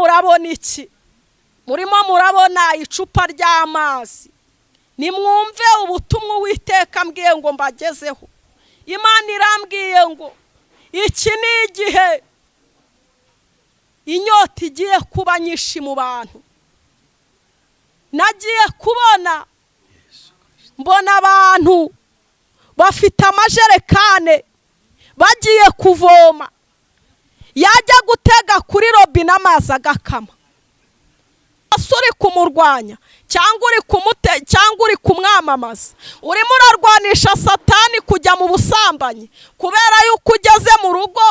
Murabona iki? Murimo murabona icupa ry'amazi. Nimwumve ubutumwa Uwiteka ambwiye ngo mbagezeho. Imana irambwiye ngo iki ni igihe inyota igiye kuba nyinshi mu bantu. Nagiye kubona mbona abantu bafite amajerekane bagiye kuvoma, yajya gutega kuri robine amazi agakama. Ese uri kumurwanya cyangwa uri kumute cyangwa uri kumwamamaza? Urimo urarwanisha Satani kujya mu busambanyi kubera yuko ugeze mu rugo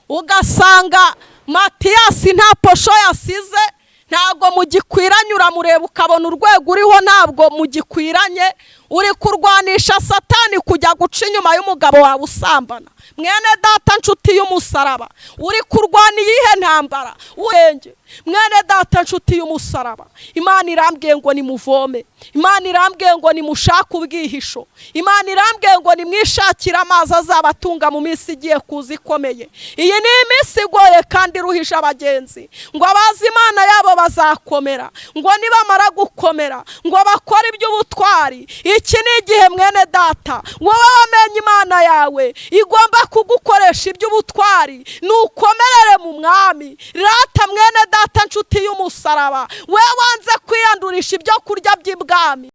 ugasanga Matiyasi nta posho yasize, ntabwo mugikwiranye. Uramureba ukabona urwego uriho ntabwo mugikwiranye. Uri kurwanisha Satani kujya guca inyuma y'umugabo wawe usambana. Mwene data, nshuti y'umusaraba, uri kurwana iyihe ntambara? Urenge mwene data, nshuti y'umusaraba, Imana irambwiye ngo nimuvome. Imana irambwiye ngo nimushake ubwihisho. Imana irambwiye ngo nimwishakire amazi azabatunga mu minsi igiye kuza ikomeye. Iyi ni iminsi igoye kandi iruhije abagenzi. Ngo abazi Imana yabo bazakomera, ngo nibamara gukomera ngo bakore iby'ubutwari. Iki ni igihe, mwene data, wowe wamenye Imana yawe igomba kugukoresha iby'ubutwari. Nukomerere mu Mwami. Rata mwene data, nshuti y'umusaraba, we wanze kwiyandurisha ibyo kurya by'ibwami.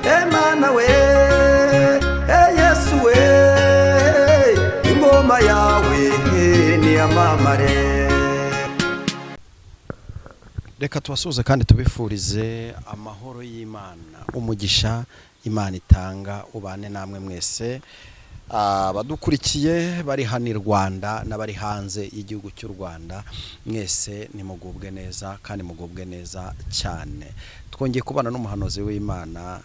Emana we, e Yesu we, ingoma yawe niyamamare. Reka tubasuhuze kandi tubifurize amahoro y'Imana, umugisha Imana itanga ubane namwe mwese abadukurikiye bari hano i Rwanda n'abari hanze y'igihugu cy'u Rwanda. Mwese nimugubwe neza kandi mugubwe neza cyane. Twongeye kubana n'umuhanuzi w'Imana.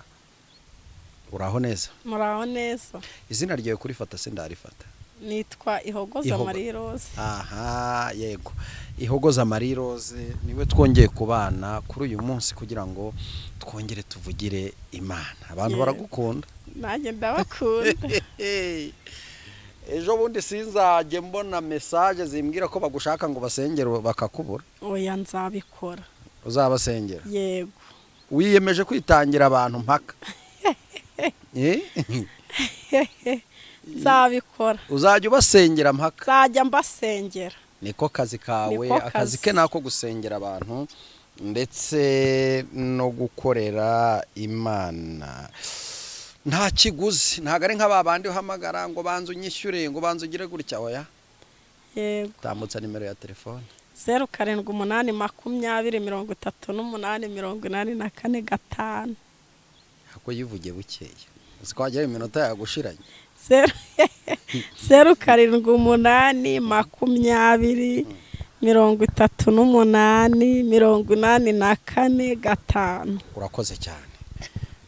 Uraho neza? Muraho neza. Izina ryawe kurifata sindarifata. Nitwa Ihogoza Marie Rose. Aha, yego, Ihogoza Marie Rose niwe twongeye kubana kuri uyu munsi kugira ngo twongere tuvugire Imana. Abantu baragukunda. Nanjye ndabakunda. Ejo bundi sinzajye mbona message zimbwira ko bagushaka ngo basengere bakakubura. Oya, nzabikora. Uzabasengera? Yego. Wiyemeje kwitangira abantu mpaka? Nzabikora. Uzajya ubasengera mpaka? Nzajya mbasengera. Niko kazi kawe. Niko Akazi kazi. ke nako gusengera abantu ndetse no gukorera Imana nta kiguzi. Ntabwo ari nka ba bandi uhamagara ngo banze unyishyure, ngo banze ugire gutya. Oya. Yego. Tambutsa nimero ya telefone. 0782038845. Ako yivuge bukeya, uzi ko wagera iminota yagushiranye. 0782038845. Urakoze cyane.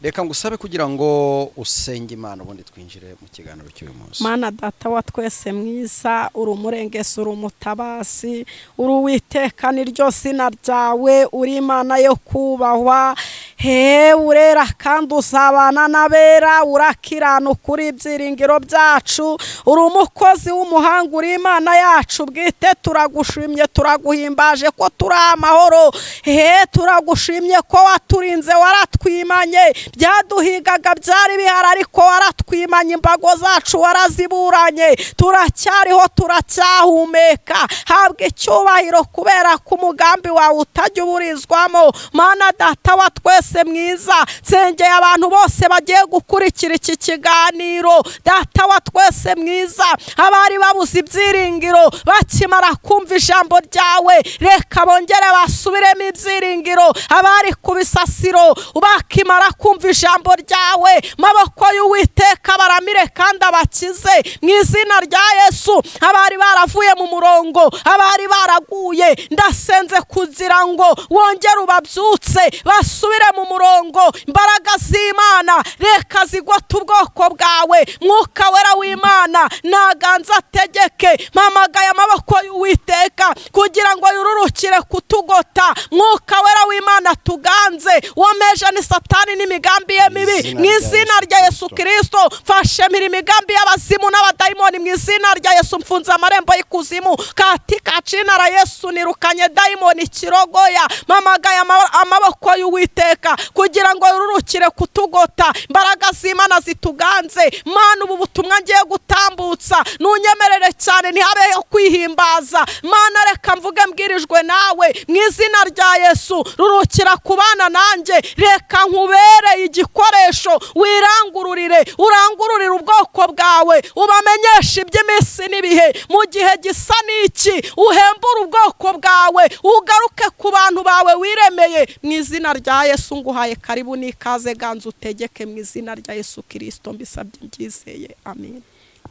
Reka ngusabe kugira ngo usenge Imana, ubundi twinjire mu kiganiro cy'uyu munsi. Mana Data wa twese mwiza, uri umurengesi, uri umutabasi, uri Uwiteka niryo zina ryawe, uri Imana yo kubahwa. He, urera kandi uzabana n'abera, urakiranuka, uri ibyiringiro byacu, uri umukozi w'umuhanga, uri Imana yacu bwite. Turagushimye, turaguhimbaje ko turi amahoro. He, turagushimye ko waturinze, waratwimanye. Byaduhigaga byari bihari ariko waratwimanye, imbago zacu waraziburanye, turacyariho, turacyahumeka. Habwa icyubahiro kubera ko umugambi wawe utajya uburizwamo. Mana Data wa twese mwiza, nsengeye abantu bose bagiye gukurikira iki kiganiro. Data wa twese mwiza, abari babuze ibyiringiro bakimara kumva ijambo ryawe, reka bongere basubiremo ibyiringiro. Abari ku bisasiro bakimara kumva ijambo ryawe, maboko y'Uwiteka baramire kandi abakize mu izina rya Yesu. Abari baravuye mu murongo, abari baraguye, ndasenze kugira ngo wongere ubabyutse basubire mu murongo. Imbaraga z'Imana reka zigote ubwoko bwawe. Mwuka Wera w'Imana naganza ategeke. Mpamagaye amaboko y'Uwiteka kugira ngo yururukire kutugota. Mwuka Wera w'Imana tuganze, womeje ni Satani n'imigambi ye mibi mu izina rya Yesu Kirisito. Mfashe Ndafashe mpira imigambi y'abazimu n'abadayimoni mu izina rya Yesu. Mfunze amarembo y'ikuzimu katika jina la Yesu. Nirukanye dayimoni kirogoya, mpamagaye amaboko y'Uwiteka kugira ngo yururukire kutugota. Imbaraga z'Imana zituganze. Mana, ubu butumwa ngiye gutambutsa nunyemerere cyane, ntihabeho kwihimbaza. Mana, reka mvuge mbwirijwe nawe mu izina rya Yesu. Rurukira kubana nanjye, reka nkubere igikoresho, wirangururire, urangururire ubwoko bwawe, ubamenyeshe iby'iminsi n'ibihe mu gihe gisa n'iki. Uhembure ubwoko bwawe, ugaruke ku bantu bawe wiremeye mu izina rya Yesu. Nguhaye karibu n'ikaze, ganza utegeke mu izina rya Yesu Kirisito, mbisabye mbyizeye, amen.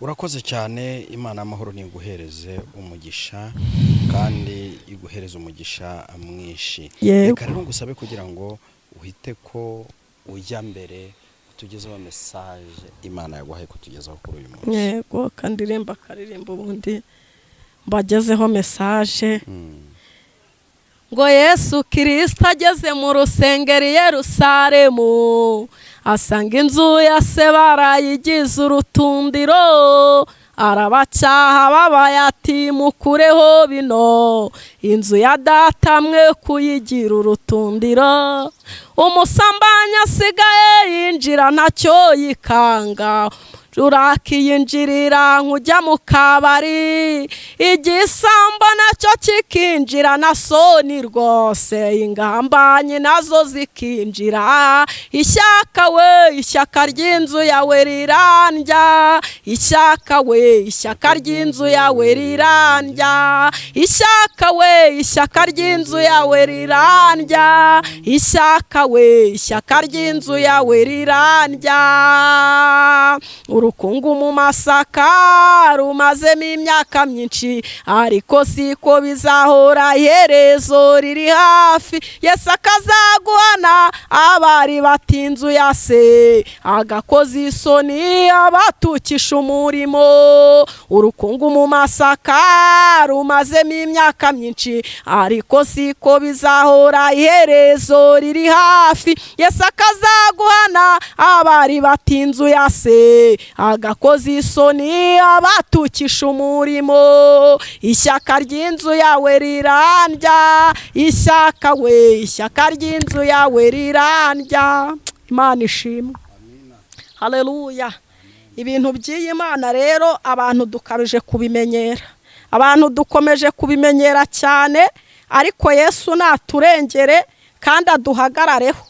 Urakoze cyane. Imana y'amahoro ntiguhereze umugisha kandi iguhereze umugisha mwinshi. Yego. Reka rero ngusabe kugira ngo uhite ko ujya mbere utugezeho message Imana yaguhaye kutugezaho kuri uyu munsi. Yego, kandirimba akaririmba ubundi mbagezeho message. Ngo Yesu Kirisito ageze mu rusengero i Yerusalemu, asanga inzu ya se barayigize urutundiro, arabacyaha babaye ati: "Mukureho bino, inzu ya data mwe kuyigira urutundiro." Umusambanyi asigaye yinjira ntacyo yikanga, urakiyinjirira nkujya mu kabari, igisambo nacyo kikinjira na soni rwose, ingambanyi nazo zikinjira. Ishyaka we, ishyaka ry'inzu yawe rirandya. Ishyaka we, ishyaka ry'inzu yawe rirandya. Ishyaka we, ishyaka ry'inzu yawe rirandya. Ishyaka we, ishyaka ry'inzu yawe rirandya. Urukungu mu masaka rumazemo imyaka myinshi, ariko siko bizahora, iherezo riri hafi. Yesu akazaguhana abari batinzu ya se, agakoza isoni abatukisha umurimo. Urukungu mu masaka rumazemo imyaka myinshi, ariko siko bizahora, iherezo riri hafi. Yesu akazaguhana abari batinzu ya se, agakoza isoni abatukisha umurimo. Ishyaka ry'inzu yawe rirandya. Ishyaka we, ishyaka ry'inzu yawe rirandya. Imana ishimwe, haleluya. Ibintu by'iyi Mana rero abantu dukabije kubimenyera, abantu dukomeje kubimenyera cyane, ariko Yesu naturengere kandi aduhagarareho.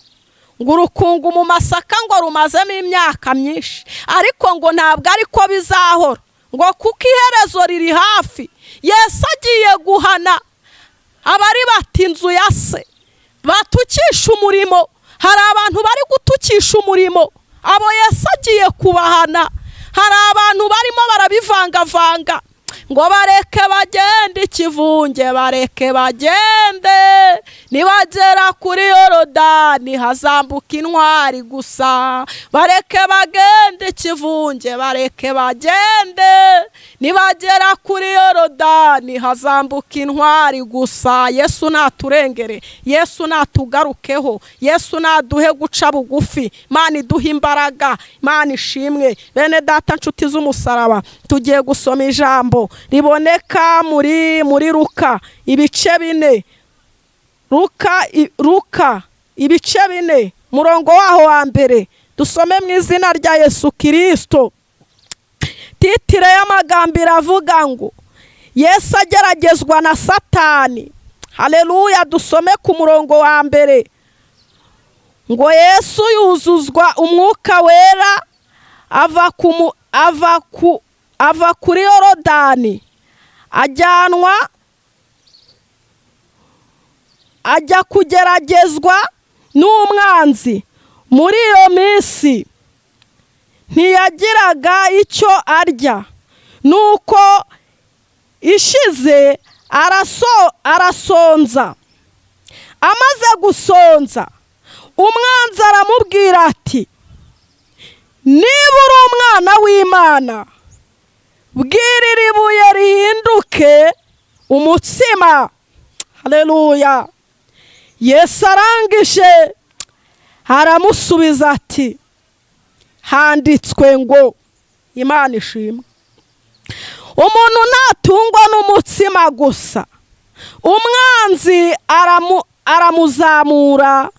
Ngo urukungu mu masaka ngo rumazemo imyaka myinshi, ariko ngo ntabwo ariko bizahora, ngo kuko iherezo riri hafi. Yesu agiye guhana abari bata inzu ya se, batukisha umurimo. Hari abantu bari gutukisha umurimo, abo Yesu agiye kubahana. Hari abantu barimo barabivangavanga, ngo bareke bagende ikivunge, bareke bagende, nibagera kuri Yorodani hazambuka intwari gusa. Bareke bagende ikivunge, bareke bagende, nibagera kuri Yorodani hazambuka intwari gusa. Yesu naturengere, Yesu natugarukeho, Yesu naduhe guca bugufi, Imana iduhe imbaraga, Imana ishimwe. Bene data, nshuti z'umusaraba, tugiye gusoma ijambo riboneka muri Luka ibice 4, Luka ibice 4, murongo waho wa mbere. Dusome mu izina rya Yesu Kirisito. Titre y'amagambo iravuga ngo Yesu ageragezwa na Satani. Haleluya. Dusome ku murongo wa mbere ngo Yesu yuzuzwa umwuka wera, ava kuri Yorodani, ajyanwa ajya kugeragezwa n'umwanzi. Muri iyo minsi ntiyagiraga icyo arya, nuko ishize arasonza. Amaze gusonza, umwanzi aramubwira ati: "Niba uri umwana w'Imana, bwira iri buye rihinduke umutsima." Haleluya. Yesu arangije aramusubiza ati: "Handitswe ngo Imana ishimwe. Umuntu ntatungwa n'umutsima gusa. Umwanzi aramuzamura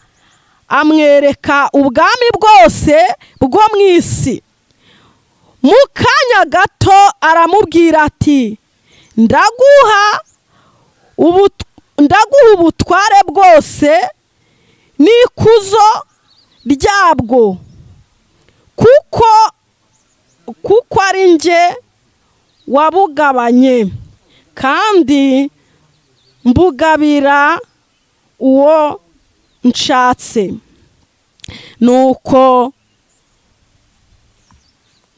amwereka ubwami bwose bwo mu isi. Mu kanya gato aramubwira ati ndaguha ubutware bwose n'ikuzo ryabwo, kuko ari njye wabugabanye, kandi mbugabira uwo nshatse. Nuko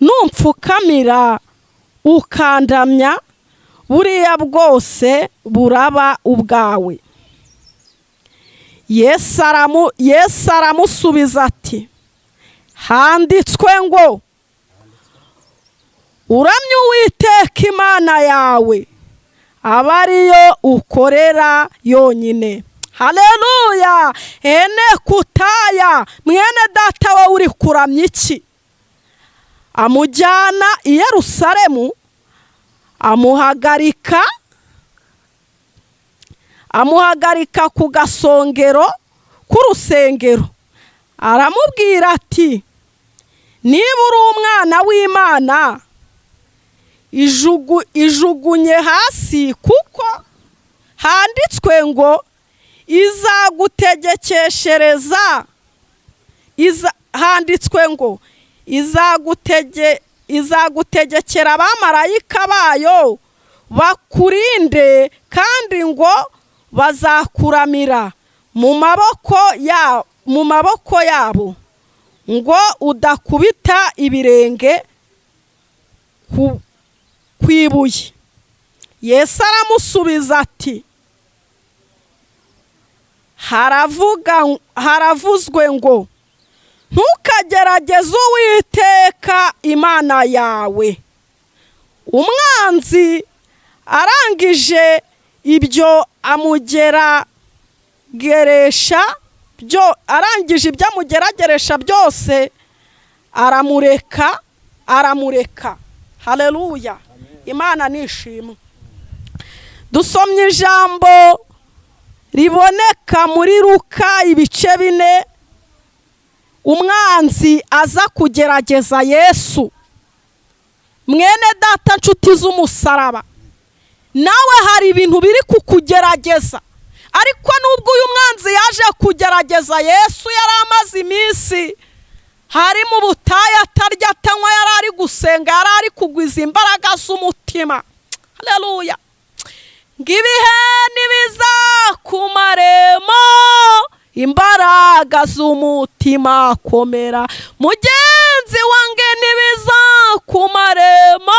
numpfukamira ukandamya, buriya bwose buraba ubwawe. Yesu aramusubiza ati handitswe ngo uramye Uwiteka Imana yawe, aba ariyo ukorera yonyine. Haleluya. Ene kutaya, mwene data we uri kuramya iki? Amujyana i Yerusalemu, amuhagarika ku gasongero k'urusengero, aramubwira ati niba uri umwana w'Imana, ijugunye hasi, kuko handitswe ngo izagutegekeshereza, handitswe ngo izagutegekera abamarayika bayo bakurinde, kandi ngo bazakuramira mu maboko yabo, ngo udakubita ibirenge ku ibuye. Yesu aramusubiza ati haravuzwe ngo ntukagerageze Uwiteka Imana yawe. Umwanzi arangije ibyo amugerageresha byose, aramureka. Haleluya. Imana nishimwe. Dusomye ijambo riboneka muri Luka ibice 4. Umwanzi aza kugerageza Yesu. Mwene data nshuti z'umusaraba, nawe hari ibintu biri kukugerageza. Ariko nubwo uyu mwanzi yaje kugerageza Yesu, yari amaze iminsi hari mu butayu atarya atanywa, yari ari gusenga, yari ari kugwiza imbaraga z'umutima. Haleluya. Ngibihe nibizakumaremo imbaraga z'umutima, komera mugenzi wange, nibizakumaremo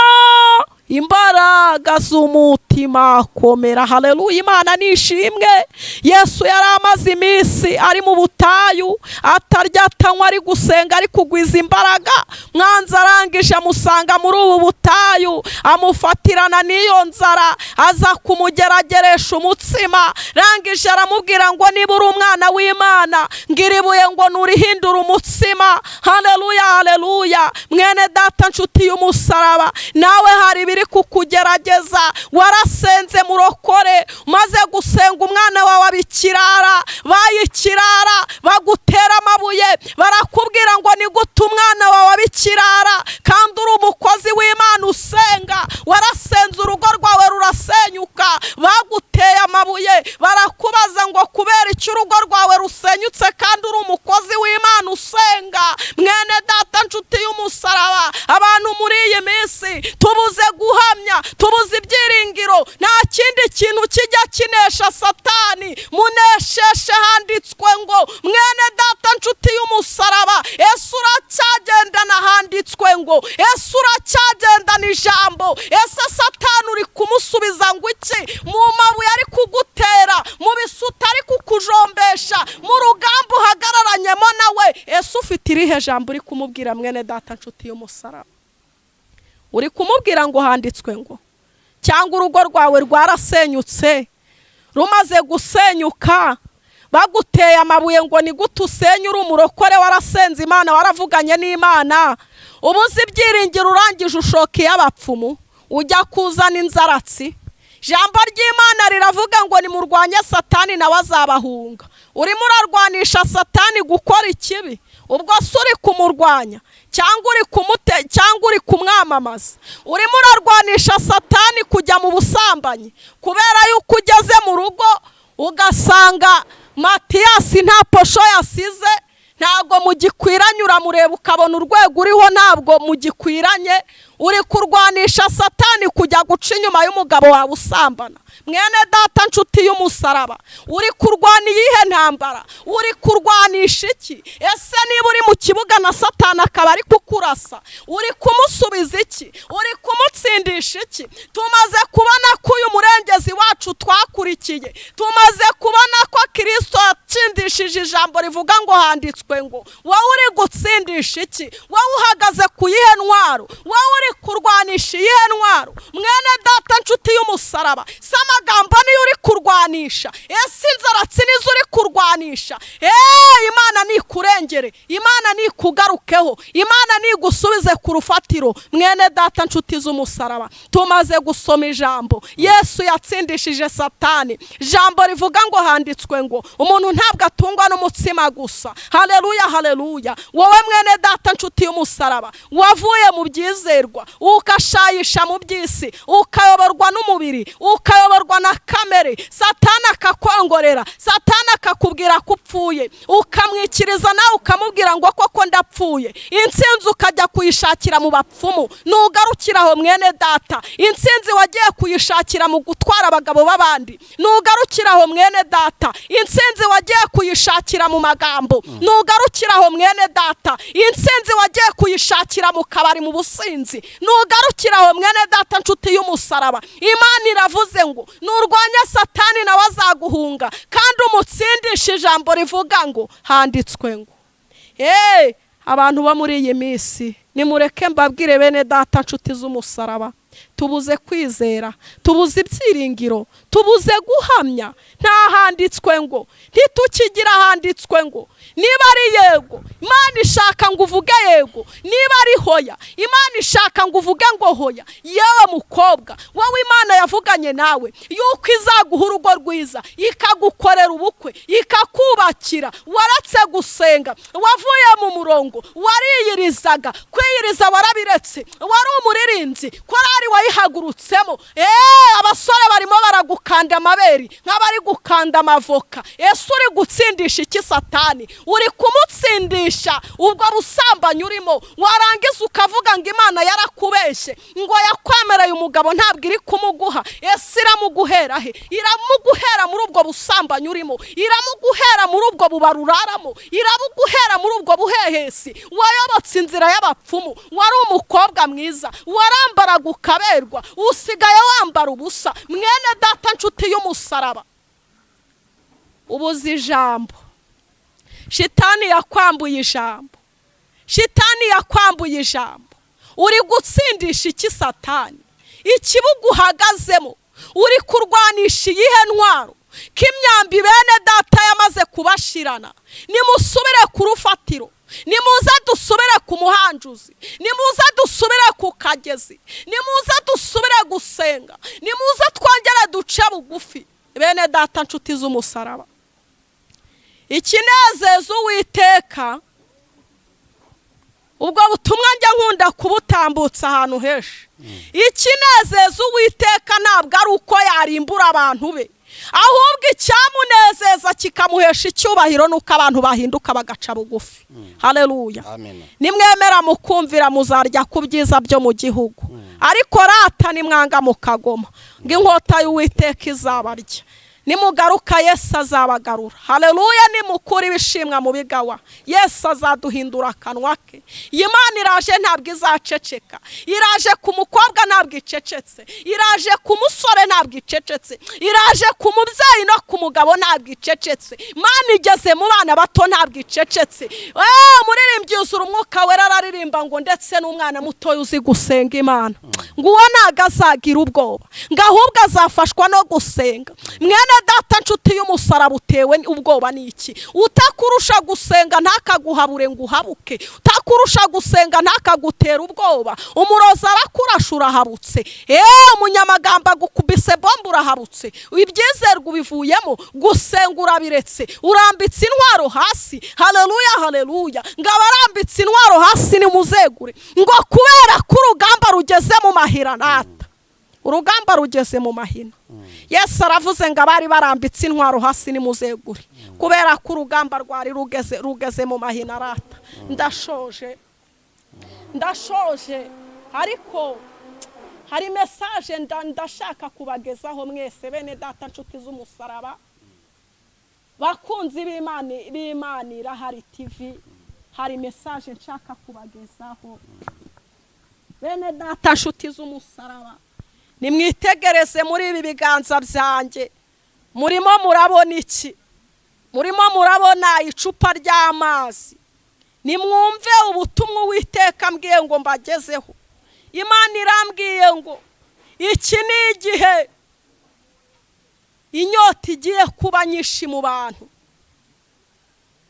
imbaraga z'umutima, komera. Haleluya. Imana nishimwe. Yesu yari amaze iminsi ari mu butayu atarya atanywa, ari gusenga, ari kugwiza imbaraga. Mwanzi arangije amusanga muri ubu butayu, amufatirana n'iyo nzara, aza kumugerageresha umutsima. Rangije aramubwira ngo niba uri umwana w'Imana, ngira ibuye ngo nurihindure umutsima. Haleluya, haleluya. Mwene data nshuti y'umusaraba, nawe hari ibiri kukugerageza. Warasenze murokore, maze gusenga umwana wawe abikirara, bayikirara bagutera amabuye, barakubwira ngo ni gute umwana wawe abikirara kandi uri umukozi w'Imana usenga. Warasenze urugo rwawe rurasenyuka, baguteye amabuye, barakubaza ngo kubera icyo urugo rwawe rusenyutse kandi uri umukozi w'Imana usenga. Mwene data nshuti y'umusaraba, abantu muri iyi minsi tubuze guhamya, tubuze ibyiringiro. Nta kindi kintu kijya kinesha Satani, munesheshe handitswe ngo. Mwene data nshuti y'umusaraba, Yesu uracyagendana, handitswe ngo Yesu uracyagendana ijambo. Ese Satani uri kumusubiza ngo iki? Mu mabuye ari kugutera, mu bisuta ari kukujombesha, mu rugamba uhagararanyemo nawe, Ese ufite irihe jambo uri kumubwira? Mwene data nshuti y'umusaraba, uri kumubwira ngo handitswe ngo, cyangwa urugo rwawe rwarasenyutse, rumaze gusenyuka baguteye amabuye ngo ni gute usenye uri umurokore, warasenze Imana, waravuganye n'Imana. Ubuze ibyiringiro, urangije ushoka iy'abapfumu, ujya kuzana inzaratsi. Ijambo ry'Imana riravuga ngo nimurwanye Satani nawe azabahunga. Urimo urarwanisha Satani gukora ikibi, ubwo se uri kumurwanya cyangwa uri kumute cyangwa uri kumwamamaza? Urimo urarwanisha Satani kujya mu busambanyi kubera yuko ugeze mu rugo ugasanga Matiyasi nta posho yasize, ntabwo mugikwiranye, uramureba ukabona urwego uriho ntabwo mugikwiranye. Uri kurwanisha Satani kujya guca inyuma y'umugabo wawe usambana. Mwene data, nshuti y'umusaraba, uri kurwana iyihe ntambara? Uri kurwanisha iki? Ese niba uri mu kibuga na Satani akaba ari kukurasa, uri kumusubiza iki? Uri kumutsindisha iki? Tumaze kubona ko uyu murengezi wacu twakurikiye, tumaze kubona ko Kirisito yatsindishije ijambo rivuga ngo handitswe ngo. Wowe uri gutsindisha iki? Wowe uhagaze ku yihe ntwaro? Wowe uri kurwanisha iyihe ntwaro? Mwene data, nshuti y'umusaraba, si amagambo niyo uri kurwanisha? Ese inzaratsi nizo uri kurwanisha? Eee, Imana nikurengere, Imana nikugarukeho, Imana nigusubize ku rufatiro. Mwene data, nshuti z'umusaraba, tumaze gusoma ijambo Yesu yatsindishije Satani, ijambo rivuga ngo handitswe ngo umuntu ntabwo atungwa n'umutsima gusa. Haleluya, haleluya. Wowe mwene data, nshuti y'umusaraba, wavuye mu byizerwa, ukashayisha mu by'isi, ukayoborwa n'umubiri, ukayoborwa na kamere, Satani akakwongorera, Satani akakubwira ko upfuye, ukamwikiriza nawe ukamubwira ngo koko ndapfuye. Intsinzi ukajya kuyishakira mu bapfumu. Nugarukira aho mwene data, intsinzi wagiye kuyishakira mu gutwara abagabo b'abandi. Nugarukira aho mwene data, intsinzi wagiye kuyishakira mu magambo. Nugarukira aho mwene data, intsinzi wagiye kuyishakira mu kabari, mu businzi. Nugarukira aho mwene data, nshuti y'umusaraba, Imana iravuze ngo nurwanya Satani nawe azaguhunga, kandi umutsindisha ijambo rivuga ngo handitswe ngo. Eee, abantu bo muri iyi minsi, nimureke mbabwire bene data, nshuti z'umusaraba, tubuze kwizera, tubuze ibyiringiro, tubuze guhamya. Nta handitswe ngo, ntitukigira handitswe ngo. Niba ari yego, Imana ishaka ngo uvuge yego. Niba ari hoya, Imana ishaka ngo uvuge ngo hoya. Yewe mukobwa, wowe Imana yavuganye nawe yuko izaguha urugo rwiza, ikagukorera ubukwe, ikakubakira, waretse gusenga, wavuye mu murongo, wariyirizaga, kwiyiriza warabiretse, wari umuririmbyi, korari wayihagurutsemo. Abasore barimo baragukanda amabere nk'abari gukanda amavoka. Ese uri gutsindisha iki Satani? Uri kumutsindisha ubwo busambanyi urimo, warangiza ukavuga ngo Imana yarakubeshye, ngo yakwemereye umugabo ntabwo iri kumuguha. Ese iramuguhera he? Iramuguhera muri ubwo busambanyi urimo, iramuguhera muri ubwo bubaruraramo, iramuguhera muri ubwo buhehesi. Wayobotse inzira y'abapfumu, wari umukobwa mwiza, warambaraga ukaberwa, usigaye wambara ubusa. Mwene data, nshuti y'umusaraba, ubuze ijambo. Shitani yakwambuye ijambo, Shitani yakwambuye ijambo. Uri gutsindisha iki Satani? Ikibuga uhagazemo uri kurwanisha iyihe ntwaro? Ko imyambi bene data yamaze kubashirana, nimusubire ku rufatiro, nimuze dusubire ku muhanjuzi, nimuze dusubire ku kagezi, nimuze dusubire gusenga, nimuze twongere duce bugufi. Bene data, nshuti z'umusaraba, ikinezeza Uwiteka, ubwo butumwa njya nkunda kubutambutsa ahantu henshi, ikinezeza Uwiteka ntabwo ari uko yarimbura abantu be, ahubwo icyamunezeza kikamuhesha icyubahiro nuko abantu bahinduka bagaca bugufi. Haleluya. Amen. Nimwemera mukumvira, muzarya ku byiza byo mu gihugu, ariko rata nimwanga mukagoma, ngo inkota y'Uwiteka izabarya. Nimugaruka, Yesu azabagarura. Haleluya. Nimukura ibishimwa mu bigawa, Yesu azaduhindura akanwa ke. Iyi Mana iraje, ntabwo izaceceka. Iraje ku mukobwa, ntabwo icecetse. Iraje ku musore, ntabwo icecetse. Iraje ku mubyeyi no ku mugabo, ntabwo icecetse. Mana igeze mu bana bato, ntabwo icecetse. Umuririmbyi yuzura umwuka wera, araririmba ngo ndetse n'umwana mutoya uzi gusenga Imana, ngo uwo ntabwo azagira ubwoba, ngo ahubwo azafashwa no gusenga. Mwene Mwene data nshuti y'umusaraba, utewe ubwoba n'iki? Utakurusha gusenga ntakaguhabure ngo uhabuke, utakurusha gusenga ntakagutera ubwoba. Umurozi arakurasha, urahabutse. Umunyamagambo agukubise bombe, urahabutse. Ibyizerwa ubivuyemo, gusenga urabiretse, urambitse intwaro hasi. Haleluya, haleluya! Ngo abarambitse intwaro hasi nimuzegure, ngo kubera ko urugamba rugeze mu mahiranata, urugamba rugeze mu mahina. Yesu aravuze ngo abari barambitse intwaro hasi nimuzegure, kubera ko urugamba rwari rugeze mu mahina. Arata, ndashoje, ndashoje, ariko hari message ndashaka kubagezaho mwese, bene data nshuti z'umusaraba, bakunzi b'Imana Irahari TV. Hari message nshaka kubagezaho, bene data nshuti z'umusaraba. Nimwitegereze muri ibi biganza byanjye. Murimo murabona iki? Murimo murabona icupa ry'amazi. Nimwumve ubutumwa Uwiteka mbwiye ngo mbagezeho. Imana irambwiye ngo iki ni igihe inyota igiye kuba nyinshi mu bantu.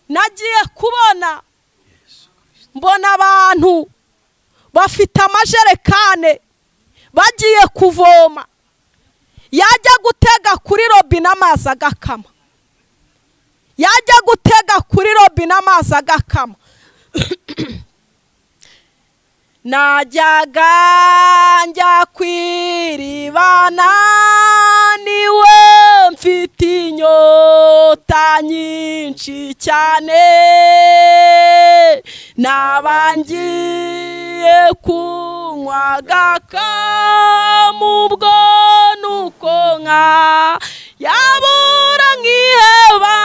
Nagiye kubona mbona abantu bafite amajerekane bagiye kuvoma, yajya gutega kuri robine amazi agakama, yajya gutega kuri robine amazi agakama. Najyaga njya kwiriba niwe mfite inyota nyinshi cyane, nabangiye kunywa gakamu, ubwo nuko nka yabura nkiheba.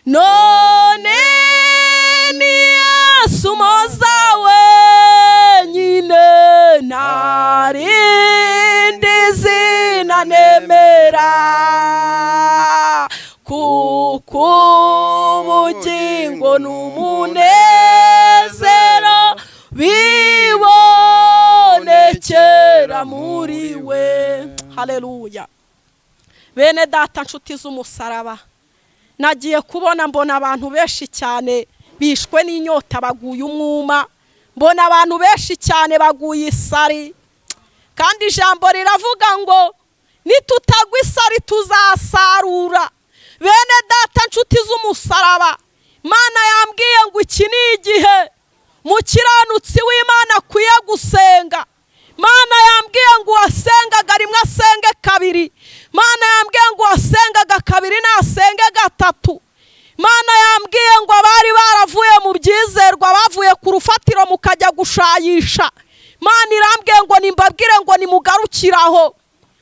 None ni Yesu moza wenyine, nta rindi zina nemera, kuko ubugingo n'umunezero bibonekera muri we. Haleluya! Bene data nshuti z'umusaraba, nagiye kubona mbona abantu benshi cyane bishwe n'inyota, baguye umwuma. Mbona abantu benshi cyane baguye isari, kandi ijambo riravuga ngo nitutagwa isari tuzasarura. Bene data nshuti z'umusaraba, Imana yambwiye ngo iki ni igihe mukiranutsi w'Imana akwiye gusenga. Mana yambwiye ngo uwasengaga rimwe asenge kabiri. Mana yambwiye ngo uwasengaga kabiri nasenge gatatu. Mana yambwiye ngo abari baravuye mu byizerwa, bavuye ku rufatiro mukajya gushayisha, Mana irambwiye ngo nimbabwire ngo nimugarukiraho.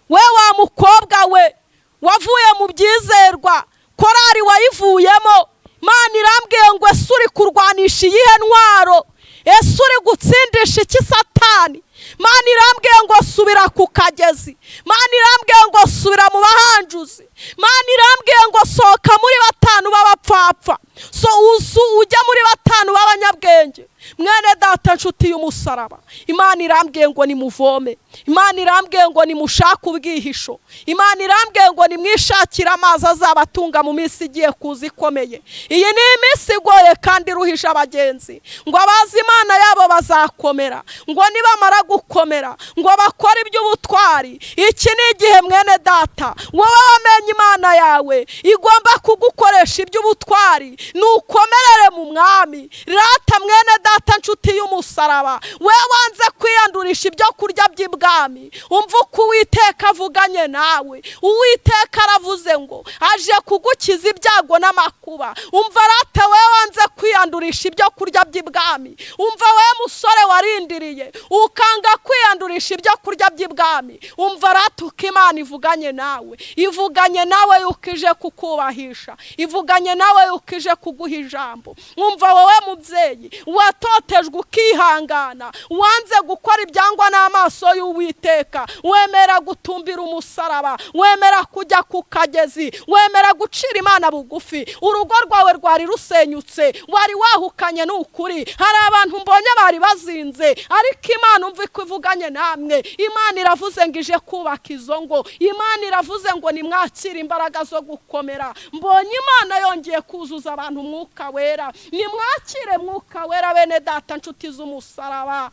We wa mukobwa we wavuye mu byizerwa, korari wayivuyemo, Mana irambwiye ngo ese uri kurwanisha iyihe ntwaro? Ese uri gutsindisha iki Satani? Mana irambwiye ngo subira ku kagezi. Mana irambwiye ngo subira mu bahanjuzi. Mana irambwiye ngo sohoka muri batanu b'abapfapfa, so uzu ujya muri batanu b'abanyabwenge. Mwene data nshuti y'umusaraba, Imana irambwiye ngo nimuvome. Imana irambwiye ngo nimushake ubwihisho. Imana irambwiye ngo nimwishakire amazi azabatunga mu minsi igiye kuza ikomeye. Iyi ni iminsi igoye kandi iruhije abagenzi. Ngo abazi Imana yabo bazakomera, ngo nibamara gukomera ngo bakore iby'ubutwari. Iki ni igihe, mwene data, wowe wamenye Imana yawe igomba kugukoresha iby'ubutwari, nukomerere mu Mwami. Rata mwene data nshuti y'umusaraba, we wanze kwiyandurisha ibyo kurya by'ibwami, umva uko Uwiteka avuganye nawe. Uwiteka aravuze ngo aje kugukiza ibyago n'amakuba. Umva rata, we wanze kwiyandurisha ibyo kurya by'ibwami. Umva we musore warindiriye ukanga kwiyandurisha ibyo kurya by'ibwami, umva rata uko Imana ivuganye nawe. Ivuganye nawe yuko ije kukubahisha, ivuganye nawe yuko ije kuguha ijambo. Umva wowe mubyeyi watangiye Watotejwe ukihangana, wanze gukora ibyangwa n'amaso y'Uwiteka, wemera gutumbira umusaraba, wemera kujya ku kagezi, wemera gucira Imana bugufi. Urugo rwawe rwari rusenyutse, wari wahukanye n'ukuri. Hari abantu mbonye bari bazinze, ariko Imana umva ko ivuganye namwe. Imana iravuze ngo ije kubaka izo ngo, Imana iravuze ngo nimwakire imbaraga zo gukomera. Mbonye Imana yongeye kuzuza abantu umwuka wera. Nimwakire mwuka wera bene data nshuti z'umusaraba.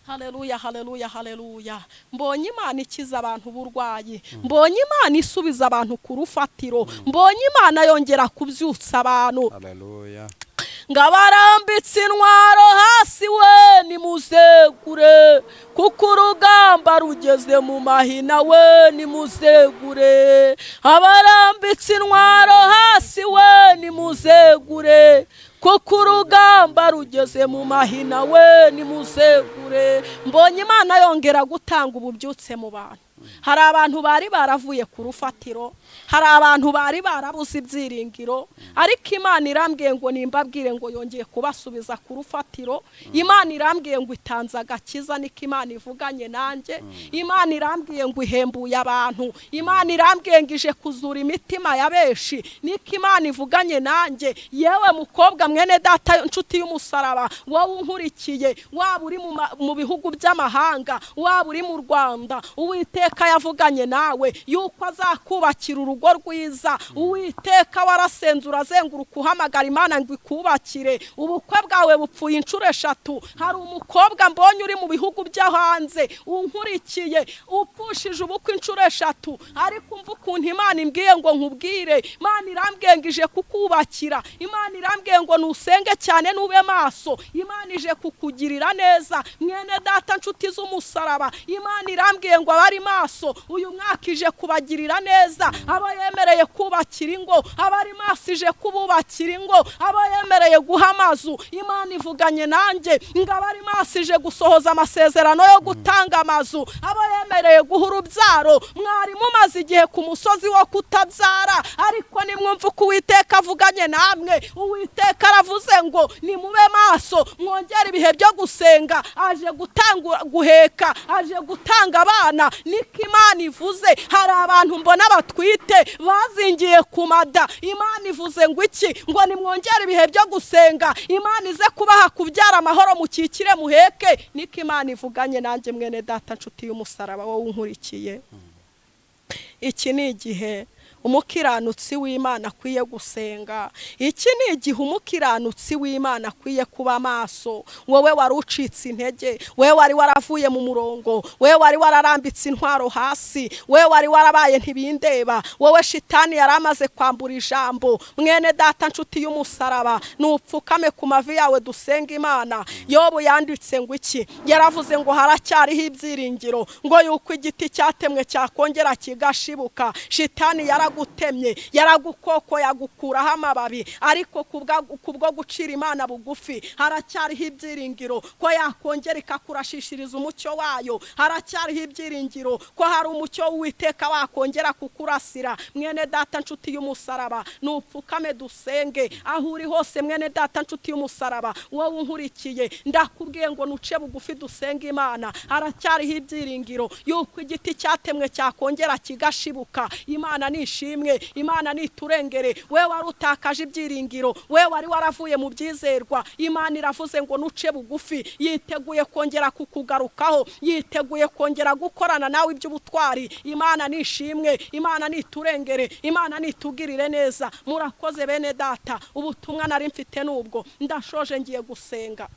Haleluya, haleluya, haleluya. Mbonye Imana ikiza abantu uburwayi, mbonye Imana isubiza abantu ku rufatiro, mbonye Imana yongera kubyutsa abantu. Haleluya. Ngabarambitse intwaro hasi we nimuzegure, kuko urugamba rugeze mu mahina we nimuzegure. Abarambitse intwaro hasi we nimuzegure, kuko urugamba rugeze mu mahina we nimuzegure. Mbonye Imana yongera gutanga ububyutse mu bantu. Hari abantu bari baravuye ku rufatiro, hari abantu bari barabuze ibyiringiro, ariko Imana irambwiye ngo nimbabwire ngo yongeye kubasubiza ku rufatiro. Imana irambwiye ngo itanze agakiza, niko Imana ivuganye nanjye. Imana irambwiye ngo ihembuye abantu. Imana irambwiye ngo ije kuzura imitima ya benshi, niko Imana ivuganye nanjye. Yewe mukobwa mwene data nshuti y'umusaraba, wowe unkurikiye, waba uri mu bihugu by'amahanga, waba uri mu Rwanda, Uwiteka yavuganye nawe yuko azakubakira urugo rwiza. Uwiteka warasenze urazenguruka uhamagara Imana ngo ikubakire. Ubukwe bwawe bupfuye inshuro 3. Hari umukobwa mbonye uri mu bihugu byo hanze unkurikiye, upfushije ubukwe inshuro 3, ariko umva ukuntu Imana imbwiye ngo nkubwire. Imana irambwiye ngo ije kukubakira. Imana irambwiye ngo nusenge cyane nube maso. Imana ije kukugirira neza mwene data nshuti z'umusaraba. Imana irambwiye ngo abari maso uyu mwaka ije kubagirira neza. Abo yemereye kubakira ingo, abari maso ije kububakira ingo, abo yemereye guha amazu. Imana ivuganye nanjye ngo abari maso ije gusohoza amasezerano yo gutanga amazu, abo yemereye guha urubyaro. Mwari mumaze igihe ku musozi wo kutabyara, ariko nimwumva uko Uwiteka avuganye namwe. Uwiteka aravuze ngo nimube maso, mwongere ibihe byo gusenga. Aje gutanga guheka, aje gutanga abana, niko Imana ivuze. Hari abantu mbona batwite bazingiye ku mada. Imana ivuze ngo iki? Ngo nimwongere ibihe byo gusenga, Imana ize kubaha kubyara amahoro, mukikire muheke. Niko Imana ivuganye nanjye mwene data nshuti y'umusaraba, wowe unkurikiye. Iki ni igihe umukiranutsi w'Imana akwiye gusenga. Iki ni igihe umukiranutsi w'Imana akwiye kuba maso. Wowe wari ucitse intege, wowe wari waravuye mu murongo, wowe wari wararambitse intwaro hasi, wowe wari warabaye ntibindeba, wowe shitani yaramaze kwambura ijambo. Mwene data nshuti y'umusaraba, nupfukame ku mavi yawe dusenga Imana. Yobu yanditse ngo iki? Yaravuze ngo haracyariho ibyiringiro, ngo yuko igiti cyatemwe cyakongera kigashibuka. Shitani yaragutemye, yaragukoko, yagukuraho amababi, ariko kubwo gucira Imana bugufi haracyariho ibyiringiro ko yakongera ikakurashishiriza umucyo wayo. Haracyariho ibyiringiro ko hari umucyo w'Uwiteka wakongera kukurasira. Mwene data nshuti y'umusaraba, nupfukame dusenge aho uri hose. Mwene data nshuti y'umusaraba, wowe unkurikiye, ndakubwiye ngo nuce bugufi dusenge Imana. Haracyariho ibyiringiro yuko igiti cyatemwe cyakongera kigashibuka. Imana nishimwe, Imana niturengere. We wari utakaje ibyiringiro, we wari waravuye mu byizerwa, Imana iravuze ngo nuce bugufi. Yiteguye kongera kukugarukaho, yiteguye kongera gukorana nawe iby'ubutwari. Imana nishimwe, Imana niturengere, Imana nitugirire neza. Murakoze bene data, ubutumwa nari mfite nubwo ndashoje, ngiye gusenga.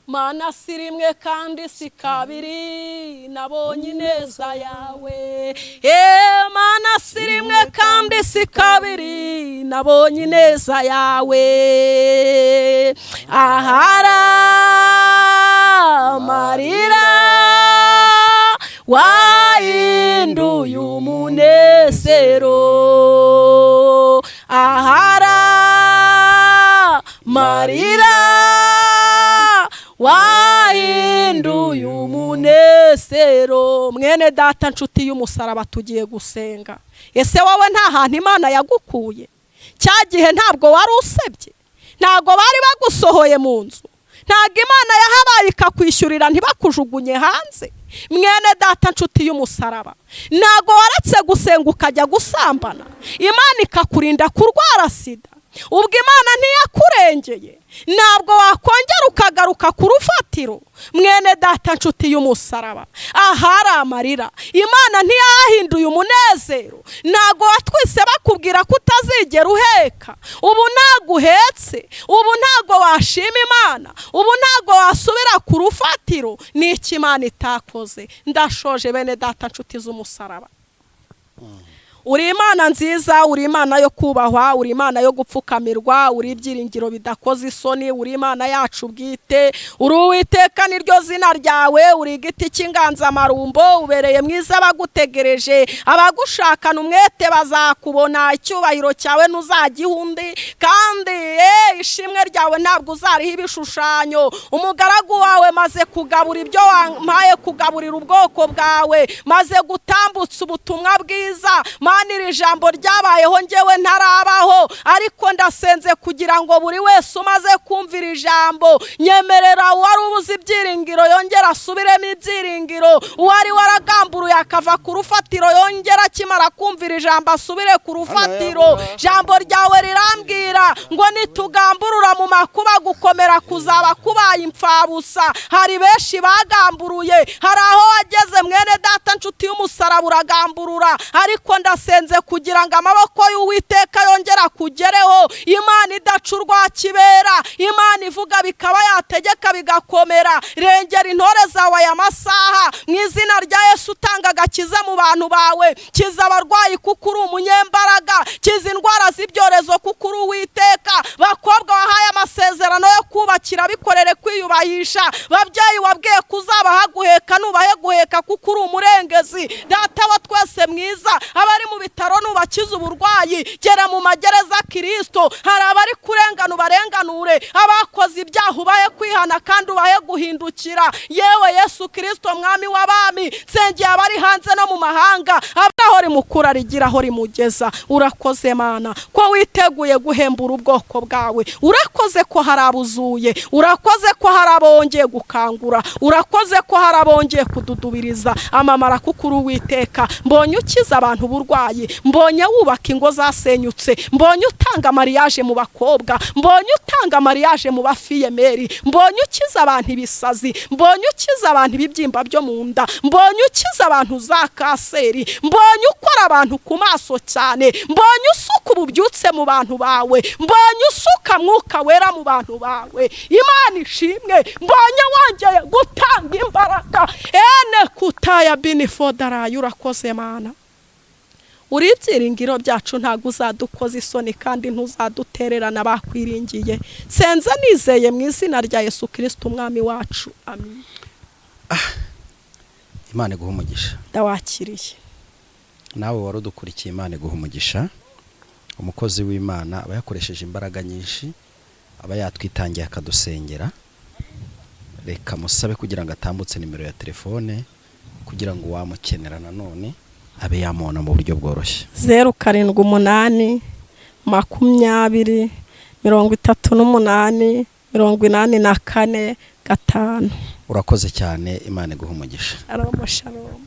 Mana si rimwe kandi si kabiri, nabonye ineza yawe. Mana si rimwe kandi si kabiri, nabonye ineza yawe. Ahara amarira wahinduye umunezero, ahara marira wahinduye umunezero. Mwene data nshuti y'umusaraba, tugiye gusenga. Ese wowe nta hantu Imana yagukuye? Cya gihe ntabwo wari usebye, Ntago bari bagusohoye mu nzu, ntago Imana yahabaye ikakwishyurira ntibakujugunye hanze. Mwene data nshuti y'umusaraba, ntago waretse gusenga ukajya gusambana, Imana ikakurinda kurwara sida. Ubwo Imana ntiyakurengeye, ntabwo wakongera ukagaruka ku rufatiro. Mwene data nshuti y'umusaraba, ahari amarira Imana ntiyahinduye umunezero. Ntabwo watwise bakubwira ko utazigera uheka, ubu ntabwo uhetse, ubu ntabwo washima Imana, ubu ntabwo wasubira ku rufatiro. Ni iki Imana itakoze? Ndashoje bene data nshuti z'umusaraba. Uri Imana nziza, uri Imana yo kubahwa, uri Imana yo gupfukamirwa, uri ibyiringiro bidakoze isoni, uri Imana yacu bwite, uri Uwiteka niryo zina ryawe, uri igiti cy'inganzamarumbo, ubereye mwiza abagutegereje, abagushakana umwete bazakubona. Icyubahiro cyawe ntuzagiha undi, kandi ishimwe ryawe ntabwo uzariha ibishushanyo. Umugaragu wawe maze kugabura ibyo wampaye kugaburira ubwoko bwawe, maze gutambutsa ubutumwa bwiza. Mana, iri jambo ryabayeho ngewe ntarabaho, ariko ndasenze kugira ngo buri wese umaze kumvira ijambo, nyemerera uwari ubuze ibyiringiro yongera asubiremo ibyiringiro, uwari waragamburuye akava ku rufatiro yongera akimara kumvira ijambo asubire ku rufatiro. Jambo ryawe rirambwira ngo nitugamburura mu makuba gukomera kuzaba kubaye imfabusa. Hari benshi bagamburuye, hari aho wageze mwene data nshuti y'umusaraba uragamburura, ariko ndasenze kugira ngo amaboko y'Uwiteka yongera kugereho. Imana idaca urwa kibera, Imana ivuga bikaba, yategeka bigakomera. Rengera intore zawe aya masaha mu izina rya Yesu. Utanga agakiza mu bantu bawe, kiza abarwayi kuko uri umunyembaraga, kiza indwara z'ibyorezo kuko uri Uwiteka. Bakobwa wahaye amasezerano yo kubakira, bikorere kwiyubahisha. Babyeyi wabwiye kuzabaha guheka, nubahe guheka kuko uri umurengezi. Data wa twese mwiza, abari mu bitaro nubakiza uburwayi, gera mu magereza Kristo, hari abari kurengana ubarenganure, abakoze ibyaha ubahe kwihana kandi ubahe guhindukira. Yewe Yesu Kristo mwami w'abami, nsengeye abari hanze no mu mahanga, abaho rimukura rigira aho rimugeza. Urakoze Mana ko witeguye guhembura ubwoko bwawe, urakoze ko hari abuzuye, urakoze ko hari abongeye gukangura, urakoze ko hari abongeye kududubiriza amamara kuko uri Uwiteka. Mbonye ukiza abantu uburwayi, mbonye wubaka ingo zasenyutse, mbonye utanga mariage mu bakobwa, mbonye utanga mariage mu bafiyemeri, mbonye ukiza abantu ibisazi, mbonye ukiza abantu ibibyimba byo mu nda, mbonye ukiza abantu za kanseri, mbonye ukora abantu ku maso cyane, mbonye usuka ububyutse mu bantu bawe, mbonye usuka mwuka wera mu bantu bawe. Imana ishimwe, mbonye wongeye gutanga imbaraga ene kutaya binifodarayi. Urakoze Mana, uri ibyiringiro byacu, ntabwo uzadukoza isoni kandi ntuzadutererana bakwiringiye. Nsenze nizeye mu izina rya Yesu Kristo umwami wacu, amen. Imana iguha umugisha. Ndawakiriye. Nawe wari udukurikiye, Imana iguha umugisha. Umukozi w'Imana aba yakoresheje imbaraga nyinshi, aba yatwitangiye akadusengera. Reka musabe kugira ngo atambutse nimero ya telefone kugira ngo uwamukenera nanone abe yamubona mu buryo bworoshye. 078 20 38 84 5. Urakoze cyane, Imana iguha umugisha. Shalom, shalom.